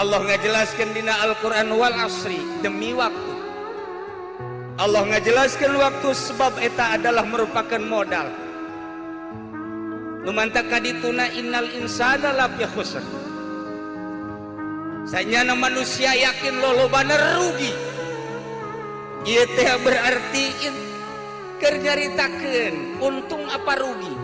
Allah ngajelaskeun dina Al-Qur'an wal asri, demi waktu. Allah ngajelaskeun waktu sebab eta adalah merupakan modal. Nu mantap kadituna innal insana lafi khusr. Sanyana manusia yakin lolobana rugi. Ieu teh berarti keur nyaritakeun untung apa rugi.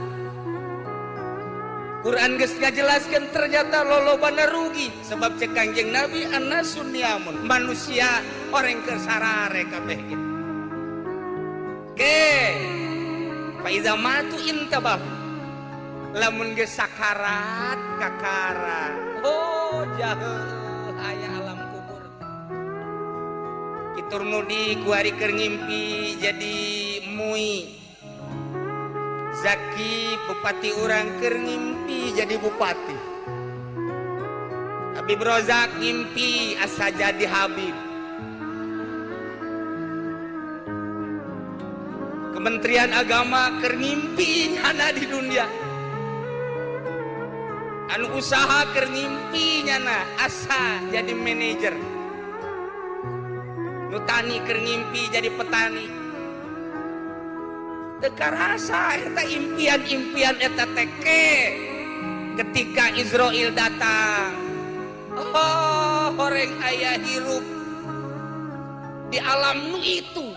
Quran geus ngajelaskeun ternyata lolobana rugi sebab cek Kangjeng Nabi annasun niamun, manusia orang keur sarare kabeh ge. Ke fa iza matu intabah, lamun geus sakarat kakara, oh jauh aya alam kubur. Kitur mudi kuari keur ngimpi jadi mui. Zaki bupati urang keur ngimpi jadi bupati. Habib Rozak ngimpi asa jadi Habib. Kementerian Agama keur ngimpi nyana di dunia. Anu usaha keur ngimpi nyana asa jadi manajer. Nu tani keur ngimpi jadi petani. Teu karasa eta impian-impian eta teh ketika Israel datang. Oh, horeng aya hirup di alam nu itu.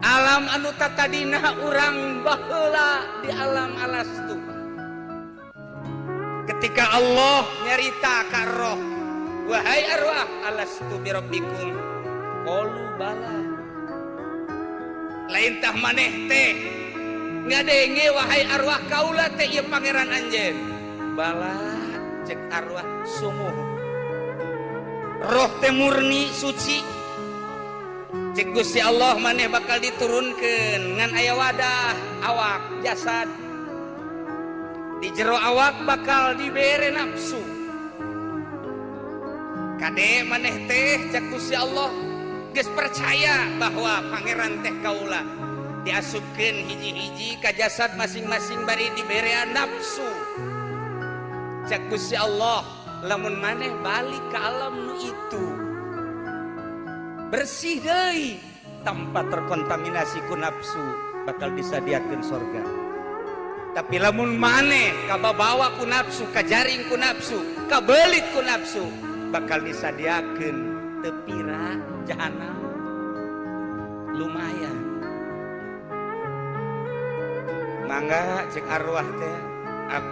Alam anu tatadina urang baheula di alam alastu. Ketika Allah nyarita ka roh, wahai arwah alastu birabbikum qalu bala. Lain tah maneh teh ngadenge wahai arwah kaula teh ieu pangeran anjeun. Bala cek arwah sumuh. Roh teh murni suci. Cek Gusti Allah maneh bakal diturunkeun ngan aya wadah awak jasad. Di jero awak bakal dibere nafsu. Kade maneh teh cek Gusti Allah geus percaya bahwa pangeran teh kaula diasupkeun hiji-hiji ka jasad masing-masing bari diberean nafsu. Cek Gusti Allah lamun maneh balik ka alam nu itu bersih deui tanpa terkontaminasi ku nafsu bakal disadiakeun sorga. Tapi lamun maneh kababawa ku nafsu, kajaring ku nafsu, kabelit ku nafsu, bakal disadiakeun tepira jahanam. Lumayan. Mangga cek arwah teh.